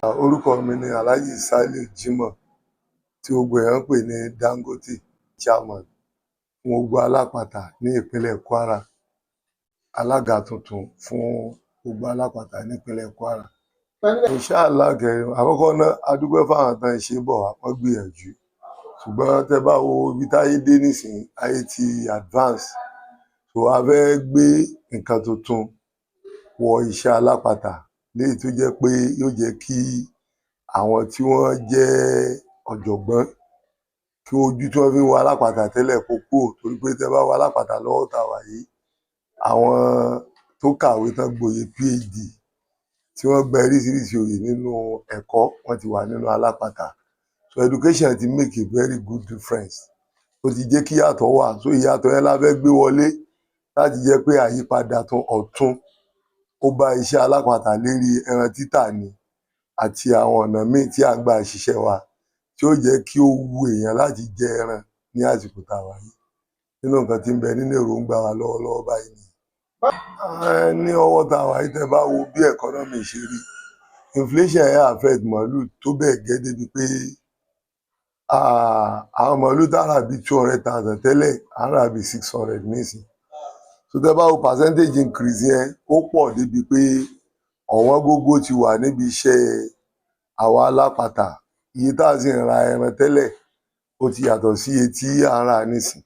Orúkọ mi ni Alhaji Saliu Jimoh, tí gbogbo èèyàn ń pè ní Dangote, chairman fún gbogbo alápatà ní ìpínlẹ̀ Kwara, alága tuntun fún gbogbo alápatà nípínlẹ̀ Kwara. Inshallah kẹrin àkọ́kọ́ náà, a dúpẹ́ fáwọn tán ṣe bọ̀ wá, wọ́n gbìyànjú. Ṣùgbọ́n tẹ́ bá wo ibi táyé dé nísìnyí, ayé ti advance, so a fẹ́ gbé nǹkan tuntun wọ iṣẹ́ alápatà léyìí tó jẹ́ pé yóò jẹ́ kí àwọn tí wọ́n jẹ́ ọ̀jọ̀gbọ́n kí ojú tí wọ́n fi ń wo alápatà tẹ́lẹ̀ kó kúrò, torí pé tẹ́ bá wo alápatà lọ́wọ́ tá a wà yìí, àwọn tó kàwé tán gboyè PhD, tí wọ́n gba oríṣiríṣi oyè nínú ẹ̀kọ́, wọ́n ti wà nínú alápatà. So education ti make a very good difference, ó ti jẹ́ kí ìyàtọ̀ wà. So ìyàtọ̀ yẹn la fẹ́ gbé wọlé láti jẹ́ pé àyípadà tó ọ̀tun ó bá iṣẹ́ alápatà lérí ẹran títà ni àti àwọn ọ̀nà míì tí à ń gbà ṣiṣẹ́ wa, tí ó jẹ́ kí ó wu èèyàn láti jẹ ẹran ní àsìkò tá a wà yìí. Nínú nǹkan tí ń bẹ nínú èròǹgbà wa lọ́wọ́lọ́wọ́ báyìí ni. Ní ọwọ́ tá a wà yìí, tẹ́ bá wo bí economy ṣe rí, inflation yẹn affect màálù tó bẹ́ẹ̀ gẹ́ débi pé àwọn màálù tá a rà bíi 200,000 tẹ́lẹ̀, à ń rà bíi 600 nísìn. So tẹ́ bá wo percentage increase yẹn, ó pọ̀ débi pé ọ̀wọ́n gógó ti wà níbi iṣẹ́ àwa alápatà. Iye tá a sì ń ra ẹran tẹ́lẹ̀, ó ti yàtọ̀ sí iye tí à ń rà nísìn.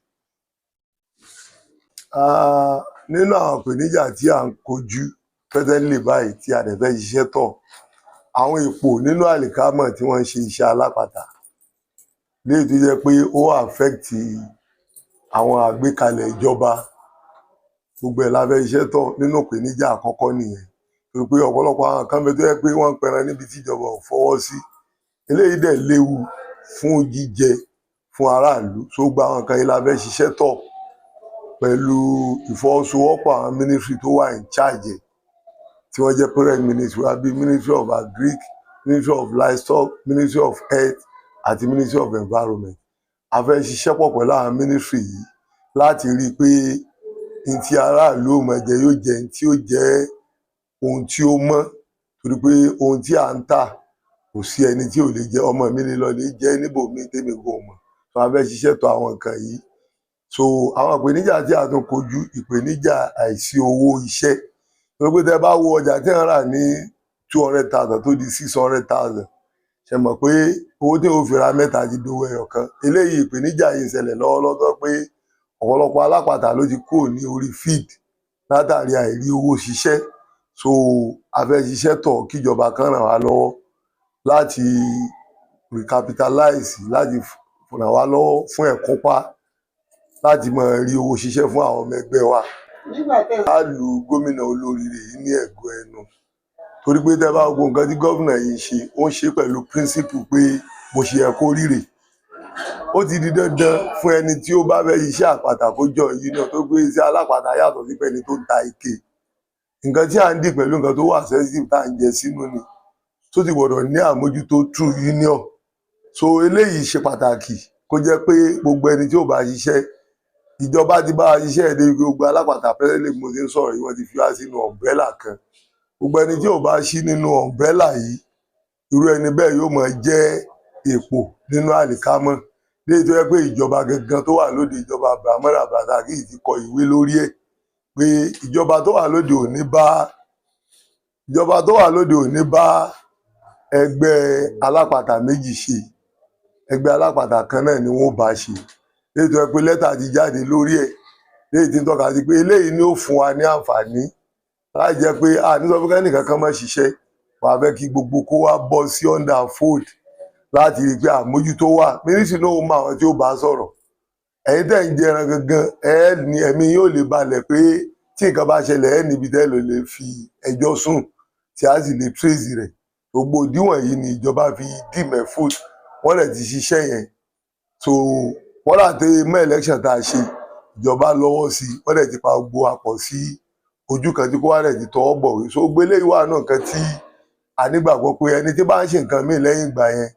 Nínú àwọn ìpèníjà tí à ń kojú presently báyìí tí a dẹ̀ fẹ́ ṣiṣẹ́ tọ̀, àwọn èpò nínú àlìkámọ̀ tí wọ́n ń ṣe iṣẹ́ alápatà, léyìí tó jẹ́ pé ó affect àwọn àgbékalẹ̀ ìjọba, gbogbo ẹ̀ la fẹ́ ṣiṣẹ́ tọ̀. Nínú ìpèníjà àkọ́kọ́ nìyẹn, torí pé ọ̀pọ̀lọpọ̀ àwọn kan bẹ tó jẹ́ pé wọ́n ń pẹran níbi tí ìjọba ò fọwọ́ sí. Eléyìí dẹ̀ léwu fún jíjẹ fún aráàlú. So gba àwọn nǹkan yìí la fẹ́ ṣiṣẹ́ tọ̀ pẹ̀lú ìfọwọ́sowọ́pọ̀ àwọn ministry tó wà in charge ẹ̀, tí wọ́n jẹ́ parent ministry wa, bíi Ministry of Agric, Ministry of Livestock, Ministry of Health àti Ministry of Environment. A fẹ́ ṣiṣẹ́ pọ̀ pẹ̀lú àwọn ministry yìí láti rí i pé n tí aráàlú ò máa jẹ yóò jẹ́ n tí ó jẹ́ ohun tí ó mọ́, torí pé ohun tí à ń tà, kò sí ẹni tí ò lè jẹ. Ọmọ mi lè lọ lè jẹ níbòmíì tèmi kò mọ̀. So a fẹ́ ṣiṣẹ́ tọ̀ àwọn nǹkan yìí. So àwọn ìpèníjà tí a tún kojú, ìpèníjà àìsí owó iṣẹ́, torí pé tẹ́ bá wo ọjà tí wọ́n rà ní 200,000 tó di 600,000, ṣe mọ̀ pé owó tí o fi ra mẹ́ta ti dowó ẹyọ kan? Eléyìí, ìpèníjà yìí ń ṣẹlẹ̀ lọ́wọ́lọ́wọ́ tó pé ọ̀pọ̀lọpọ̀ alápatà ló ti kúrò ní orí field látàrí àìrí owó ṣiṣẹ́. So a fẹ́ ṣiṣẹ́ tọ̀ kíjọba kan ràn wá lọ́wọ́ láti recapitalize, láti ràn wá lọ́wọ́ fún ẹ̀kúnpá láti máa rí owó ṣiṣẹ́ fún àwọn ọmọ ẹgbẹ́ wa. Nígbà tẹ́ Á lu gómìnà olóríire yìí ní ẹ̀gọ́ ẹnu, torí pé tẹ́ bá gbogbo nǹkan tí gómìnà yìí ń ṣe, ó ń ṣe pẹ̀lú principle pé bó ṣe yẹ kó rí rèé. Ó ti di dandan fún ẹni tí ó bá fẹ́ ṣiṣẹ́ àpáta kó jọ union, tó gbé iṣẹ́ alápàtà yàtọ̀ sí pẹ́ni tó ń ta ike. Nǹkan tí à ń dì pẹ̀lú nǹkan tó wà sensitive tá à ń jẹ sínú ni, tó ti gbọ́dọ̀ ní àmójútó through union. So eléyìí ṣe pàtàkì kó jẹ́ pé gbogbo ẹni tí ó bá ṣiṣẹ́, ìjọba ti bá wa ṣiṣẹ́ ẹ̀ débi pé gbogbo alápàtà presently, mo ti ń sọ̀rọ̀ yìí, wọ́n ti fi wá sínú umbrella kan. Gbogbo ẹni tí ò bá sí nínú umbrella yìí, irú ẹni bẹ́ẹ̀ yóò máa jẹ́ èpò nínú àlìkámọ̀, léyìí tó jẹ́ pé ìjọba gangan tó wà lóde, ìjọba Abdulrahman Abdulrasaq, ti kọ ìwé lórí ẹ̀ pé ìjọba tó wà lóde òní bá ẹgbẹ́ alápatà méjì ṣe, ẹgbẹ́ alápatà kan náà ni wọ́n bá ṣe. Léyìí tó jẹ́ pé lẹ́tà ti jáde lórí ẹ̀, léyìí tí ń tọ́ka sí pé eléyìí ni ó fún wa ní àǹfààní láì jẹ́ pé a ní sọ fún kẹ́nìkan kan má ṣiṣẹ́. Wàá fẹ́ kí gbogbo kó wá bọ́ sí under fold láti rí i pé àmójútó wà. Ministry náà ó mọ àwọn tí ó bá sọ̀rọ̀. Ẹ̀yin tẹ́ ń jẹran gangan, ẹ ní ẹ̀mí yóò lè balẹ̀ pé tí nǹkan bá ṣẹlẹ̀, ẹ níbi tẹ́ lò lè fi ẹjọ́ sùn tí a sì lè trace rẹ̀. Gbogbo òdiwọ̀n yìí ni ìjọba fi dìmẹ̀ food, wọ́n dẹ̀ ti ṣiṣẹ́ yẹn. So wọ́n dà tẹ́ mọ́ election tá a ṣe, ìjọba lọ́wọ́ sí i, wọ́n dẹ̀ ti pa gbogbo àpọ̀ sí ojú kan tí kò wá dẹ̀ ti tọwọ́ bọ̀wé. So gbélé ìwà náà, nǹkan tí a nígbàgbọ́ pé ẹni tí bá ń ṣe nǹkan míì lẹ́yìn ìgbà yẹn,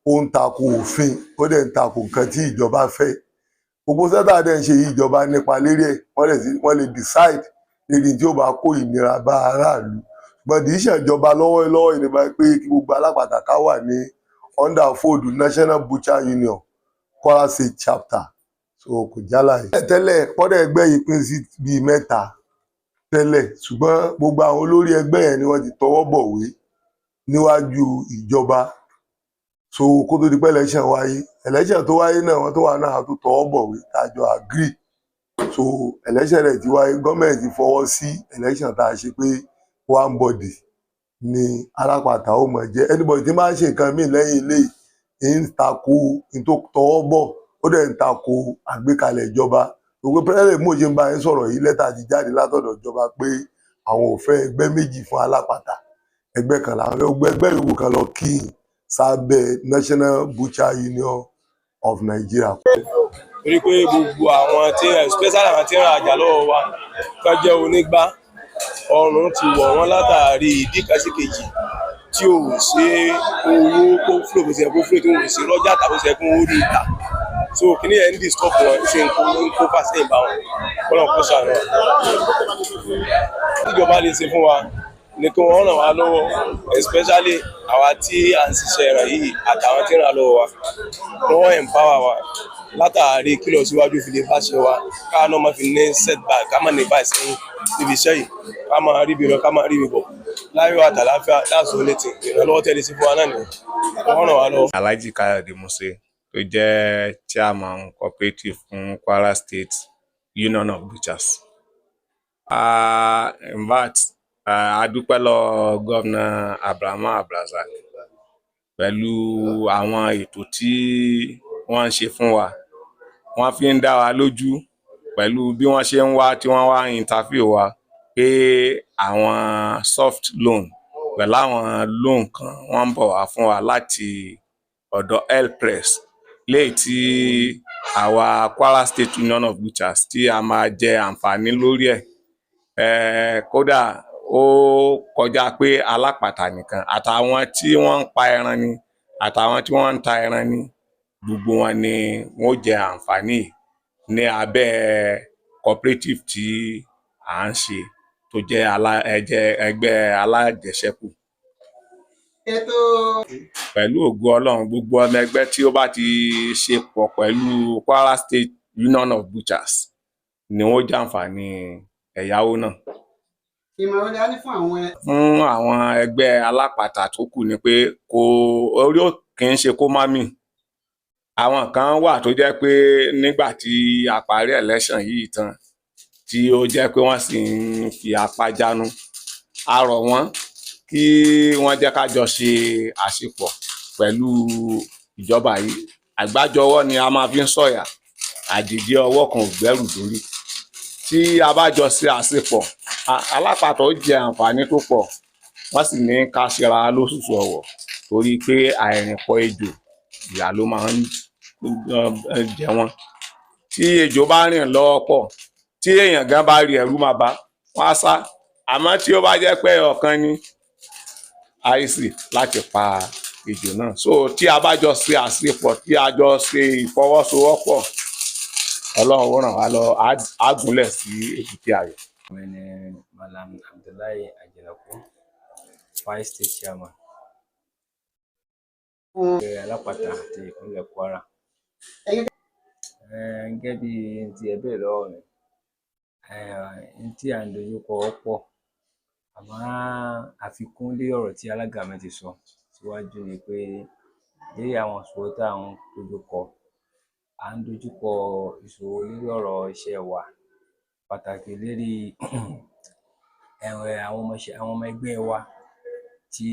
ó ń tako òfin, ó dẹ̀ ń tako nǹkan tí ìjọba fẹ́. Gbogbo sẹ́tà dẹ̀ ń ṣe yìí, ìjọba nípa lérí ẹ̀, wọ́n lè decide lérí tí ó bá kó ìnira bá aráàlú. Ṣùgbọ́n Gbọ̀dì ìṣèjọba lọ́wọ́lọ́wọ́ ìdìbò pé kí gbogbo alápatà ká wà ní under fold National Butcher Union Kwara State Chapter. So kò jálà yìí. Tẹ́lẹ̀ pọ́dẹ̀ ẹgbẹ́ yìí pín sí bíi mẹ́ta tẹ́lẹ̀, ṣùgbọ́n gbogbo àwọn olórí ẹgbẹ́ yẹn ni wọ́n ti tọwọ́ bọ̀wé níwájú ìjọba. So kó tó di pé election wáyé, election tó wáyé náà, wọ́n tó wà náà tó tọwọ́ bọ̀wé tá a jọ agree. So election rẹ̀ ti wáyé, gọ́ọ̀mẹ̀ntì fọwọ́ sí election tá a ṣe pé one body ni alápatà ó mọ̀ jẹ́. Anybody tí máa ń ṣe nǹkan míì lẹ́yìn eléyìí ń tako ní tó tọwọ́ bọ̀, ó dẹ̀ ń tako àgbékalẹ̀ ìjọba. Gbogbo pẹ́rẹ́lẹ̀ mú òye ń bá yín sọ̀rọ̀ yìí, lẹ́tà ti jáde látọ̀dọ̀ ìjọba pé àwọn ò fẹ́ ẹgbẹ́ méjì fún alápatà, ẹgbẹ́ kan làwọn fẹ́. Gbogbo ẹgbẹ́ yòówù kan lọ kí sábẹ́ National Butcher Union of Nigeria. Torí pé gbogbo àwọn tí, especially àwọn tí ń ra àjà lọ́wọ́ wa tó jẹ́ onígbá, ọrùn ti wọ̀ wọ́n látàrí ìdí kan sí kejì tí ò ṣe owó kó flow bó ṣe yẹ kó flow, tí wọn ò ṣe lọ́jà tàbí bó ṣe yẹ kó rí ìta. So kìíní yẹn ń disturb wọn, ṣe ń kó fà sẹ́yìn bá wọn. Kọ́nà kó ṣàánú wa. Ìjọba lè ṣe fún wa ni kí wọ́n ràn wá lọ́wọ́, especially àwa tí à ń ṣiṣẹ́ ẹran yìí àtàwọn tí ń ràn lọ́wọ́ wa, kí wọ́n empower wa látàrí kí lọ síwájú fi lè bá ṣe wa, ká náà má fi ní setback, ká má ní báyìí sẹ́yìn níbi iṣẹ́ yìí, ká máa rí ibi lọ, ká máa rí ibi bọ̀ láyọ̀ àtàláfíà. That's the only thing. Ìrànlọ́wọ́ tẹ́lẹ̀ sí fún wa náà nìyẹn, wọ́n ràn wá lọ́wọ́. Alhaji Kayode Muse tó jẹ́ chairman cooperative fún Kwara State Union of Butchers. In fact, a dúpẹ́ lọ́wọ́ Gómìnà Abraham Abdulrasaq pẹ̀lú àwọn ètò tí wọ́n ń ṣe fún wa. Wọ́n fi ń dá wa lójú pẹ̀lú bí wọ́n ṣe ń wá tí wọ́n wá interview wa pé àwọn soft loan pẹ̀lú àwọn loan kan wọ́n ń bọ̀ wá fún wa láti ọ̀dọ̀ L-Press, léyìí tí àwa Kwara State Union of Butchers tí a máa jẹ àǹfààní lórí ẹ̀. Kódà ó kọjá pé alápàtà nìkan, àtàwọn tí wọ́n ń pa ẹran ni, àtàwọn tí wọ́n ń ta ẹran ni, gbogbo wọn ni wọ́n ó jẹ àǹfààní yìí ní abẹ́ cooperative tí à ń ṣe tó jẹ́ ẹgbẹ́ alájẹṣẹ́kù. Pẹ̀lú ògo Ọlọ́run, gbogbo ọmọ ẹgbẹ́ tí ó bá ti ṣe pọ̀ pẹ̀lú Kwara State Union of Butchers ni wọ́n jàǹfààní ẹ̀yáwó náà. Ìmọ̀ràn wo ni a ní fún àwọn Fún àwọn ẹgbẹ́ alápatà tó kù ni pé kò orí ò kì í ṣe kó má mì. Àwọn kan wà tó jẹ́ pé nígbà tí a parí election yìí tán, tí ó jẹ́ pé wọ́n sì ń fi apá jánu, a rọ̀ wọ́n kí wọ́n jẹ́ ká jọ ṣe àṣepọ̀ pẹ̀lú ìjọba yìí. Àgbájọwọ́ ni a máa fi ń sọ̀yà, àjèjì ọwọ́ kan ò gbẹ́rù dórí. Tí a bá jọ ṣe àṣepọ̀, alápatà ó jẹ àǹfààní tó pọ̀. Wọ́n sì ní ká ṣera lóṣùṣù ọ̀wọ̀, torí pé àìrìnpọ̀ ejò, ìyà ló máa ń jẹ wọ́n. Tí ejò bá rìn lọ́wọ́ pọ̀, tí èèyàn gan bá rí, ẹ̀rù máa bá wọ́n á sá. Àmọ́ tí ó bá jẹ́ pé ọ̀kan ni, àìsí láti pa ejò náà. So tí a bá jọ ṣe àṣepọ̀, tí a jọ ṣe ìfọwọ́sowọ́pọ̀, Ọlọ́run ó ràn wá lọ, á gúnlẹ̀ sí èbúté ayọ̀. Mi ni Malam Abdullahi Ajinaku, Vice State Chairman ẹgbẹ́ alápatà ti ìpínlẹ̀ Kwara. Gẹ́gẹ́ bí n tí ẹ béèrè lọ́wọ́ mi, n tí à ń dojú kọ pọ̀, àmọ́ àfikún lé ọ̀rọ̀ tí alága mi ti sọ síwájú ni pé lérí àwọn ìṣòro tí à ń dojú kọ, à ń dojú kọ ìṣòro lórí ọ̀rọ̀ iṣẹ́ wa, pàtàkì lérí àwọn ọmọọṣẹ́, àwọn ọmọ ẹgbẹ́ wa tí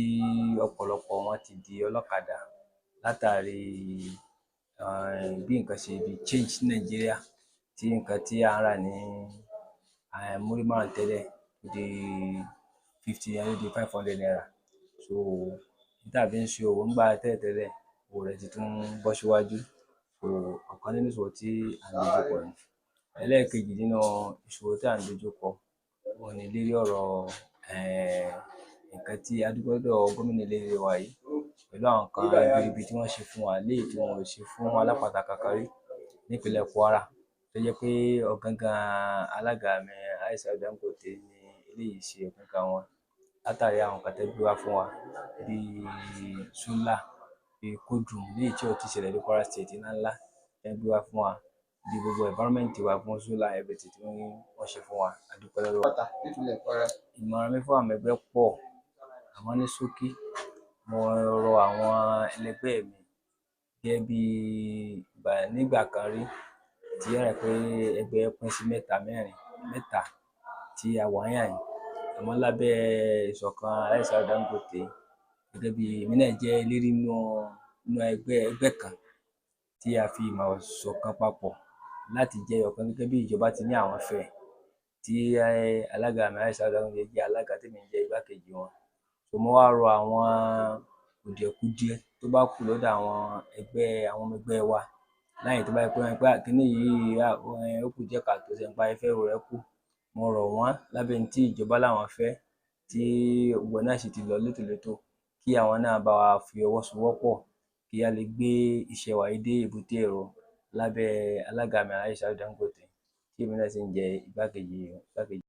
ọ̀pọ̀lọpọ̀ wọn ti di ọlọ́kadà látàrí bí nǹkan ṣe di change ní Nàìjíríà, tí nǹkan tí à ń rà ní múrí márùn tẹ́lẹ̀ di 50, ó di ₦500. So n tá fi ń ṣe òwò ńgbà tẹ́lẹ̀tẹ́lẹ̀, owó rẹ̀ ti tún bọ́ síwájú. So ọ̀kan nínú ìṣòro tí à ń dojú kọ ni. Ẹlẹ́ẹ̀kejì nínú ìṣòro tí à ń dojú kọ òun ni lérí ọ̀rọ̀ nǹkan tí a dúpẹ́ lọ́dọ̀ gómìnà ilé wa yìí pẹ̀lú àwọn nǹkan ribiribi tí wọ́n ṣe fún wa, léyìí tí wọn ò ṣe fún alápatà kankan rí nípínlẹ̀ Kwara, tó jẹ́ pé ọ̀gangan alága mi, Aisha Dangote, ní eléyìí ṣe ọ̀gangan wọn. Látàrí àwọn nǹkan tẹ́ gbé wá fún wa bíi solar, bíi cold room léyìí tí ò tíì ṣẹlẹ̀ ní Kwara State ńláńlá tẹ́ gbé wá fún wa, bí gbogbo environment wa fún solar, everything tí wọ́n ṣe fún wa, a dúpẹ́ lọ́wọ́. Pátá nípínlẹ̀ Kwara. Ìmọ̀ràn mi fún àwọn ẹgbẹ́ pọ̀, àmọ́ ní ṣókí, mo rọ àwọn ẹlẹgbẹ́ mi gẹ́gẹ́ bí ìgbà nígbà kan rí tí ó dà pé ẹgbẹ́ pín sí mẹ́ta, mẹ́rin, mẹ́ta tí a wà níhàyín. Àmọ́ lábẹ́ ìṣọ̀kan Alhaji Saliu Dangote, gẹ́gẹ́ bí èmi náà jẹ́ eléré nínú ẹgbẹ́ kan tí a fi ìmọ̀ ṣọ̀kan papọ̀ láti jẹ́ ọ̀kan gẹ́gẹ́ bí ìjọba ti ní àwọn fẹ́, tí alága mi Alhaji Saliu Dangote jẹ́ alága, tèmi jẹ́ igbákejì wọn. So mo wá rọ àwọn kùdìẹ̀kudiẹ tó bá kù lọ́dọ̀ àwọn ẹgbẹ́, àwọn ọmọ ẹgbẹ́ wa láyìn tó bá yẹ pé wọ́n pé kíní yìí ó kù díẹ̀ káàtó ṣe ń pa ìfẹ́ rẹ̀ kù. Mo rọ̀ wọ́n lábẹ́ ní tí ìjọba láwọn fẹ́, tí gbogbo náà sì ti lọ létòlétò, kí àwọn náà bá wa fi ọwọ́ sowọ́pọ̀ kí a lè gbé iṣẹ́ wa yìí dé èbúté èrò lábẹ́ alága mi Alhaji Saliu Dangote, tí èmi náà sì ń jẹ́ igbákejì.